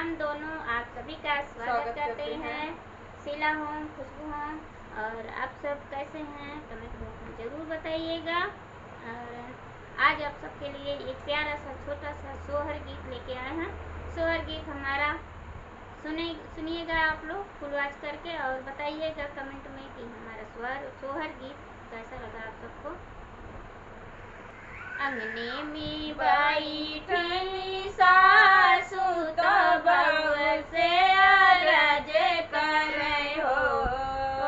हम दोनों आप सभी का स्वागत करते हैं शीला होम खुशबू होम। और आप सब कैसे हैं कमेंट बॉक्स में ज़रूर बताइएगा। और आज आप सबके लिए एक प्यारा सा छोटा सा सोहर गीत लेके आए हैं। सोहर गीत हमारा सुनिएगा आप लोग फुल वॉच करके और बताइएगा कमेंट में कि हमारा सोहर गीत कैसा लगा आप सबको। अंगने में बैठली सासू तो बउआ से अरज करे हो।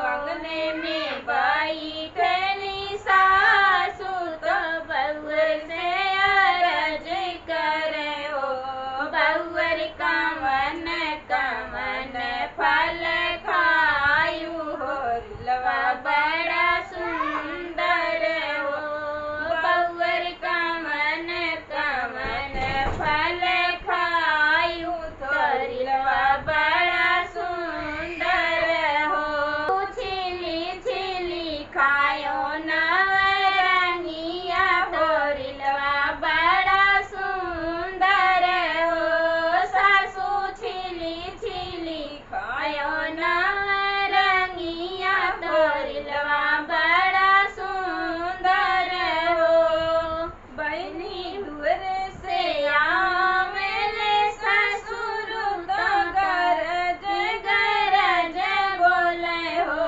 अंगने में बैठली सासू तो बउआ से अरज करे हो। बउअर कवन कवन फल खायू हो, लवा बड़ा सुंदर हो। बउअर कवन कवन फल खायू तोरिलवा बड़ा सुंदर हो। छिली छिली खायो नवरंगिया तोरिलवा बड़ा सुंदर हो। सासू छिली छिली खायो नवरंगिया तोरिलवा बड़ा सुंदर हो। बहनी दुअर से आवेले ससुर तो गरज गरज बोले हो।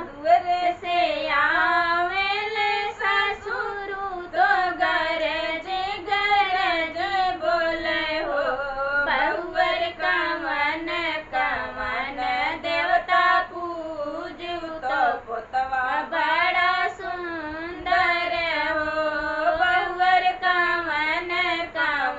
दुअर से आवेले ससुर तो गरज गरज बोले हो। बहुवर कवन कवन देवता पूजू तो पोतवा बड़ा सुंदर हो। बहुवर कवन कवन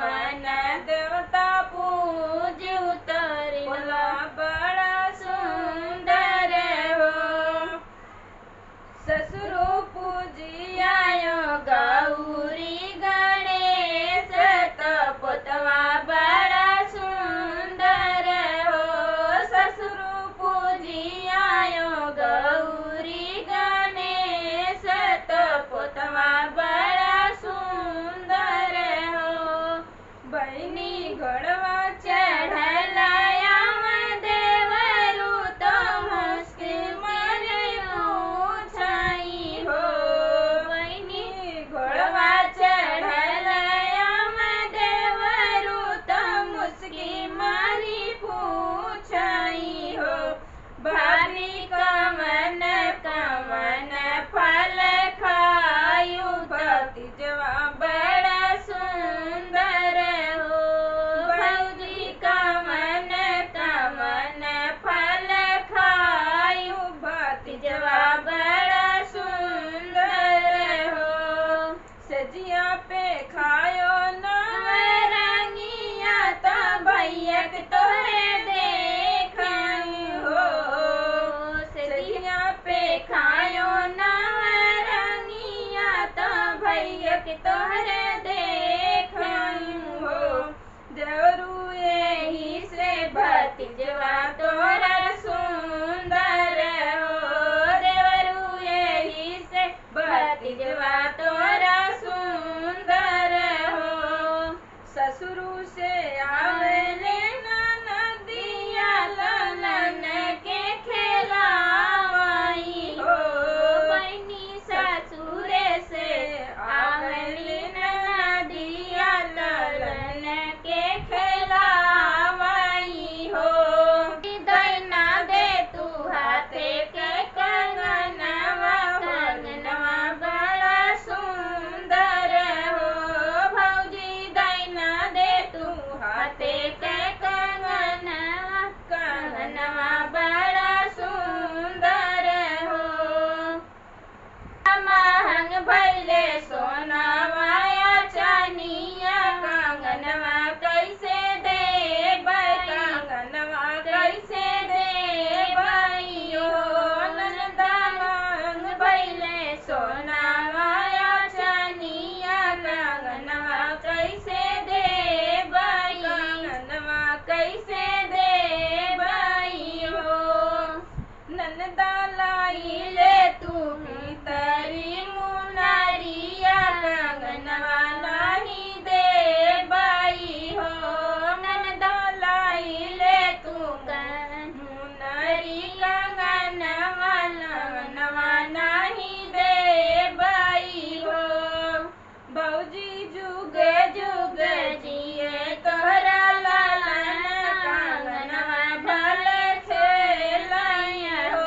जुग जुग जिए तोहरा लालन कांगनवा भले खेलाई हो,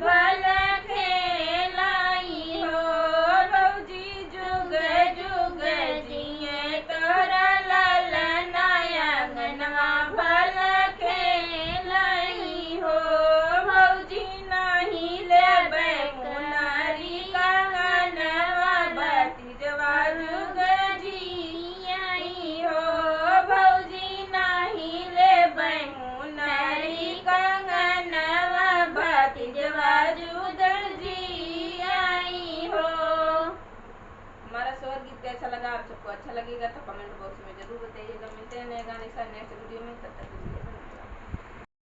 भले खेलाई हो। भौजी जुग जुग जिए तोहरा लालन आंगनवा भले खेलाई हो। भौजी नाही लेबै मुनारी कंगनवा भतीजवा जुग जियाई हो। भौजी नाही लेबै मुनारी कंगनवा भतीजवा जुग जियाई हो। हमारा सोहर गीत कैसा लगा आप सबको? अच्छा लगेगा तो कमेंट बॉक्स में जरूर बताइएगा। मिलते हैं नए गाने के साथ नेक्स्ट वीडियो में, तब तक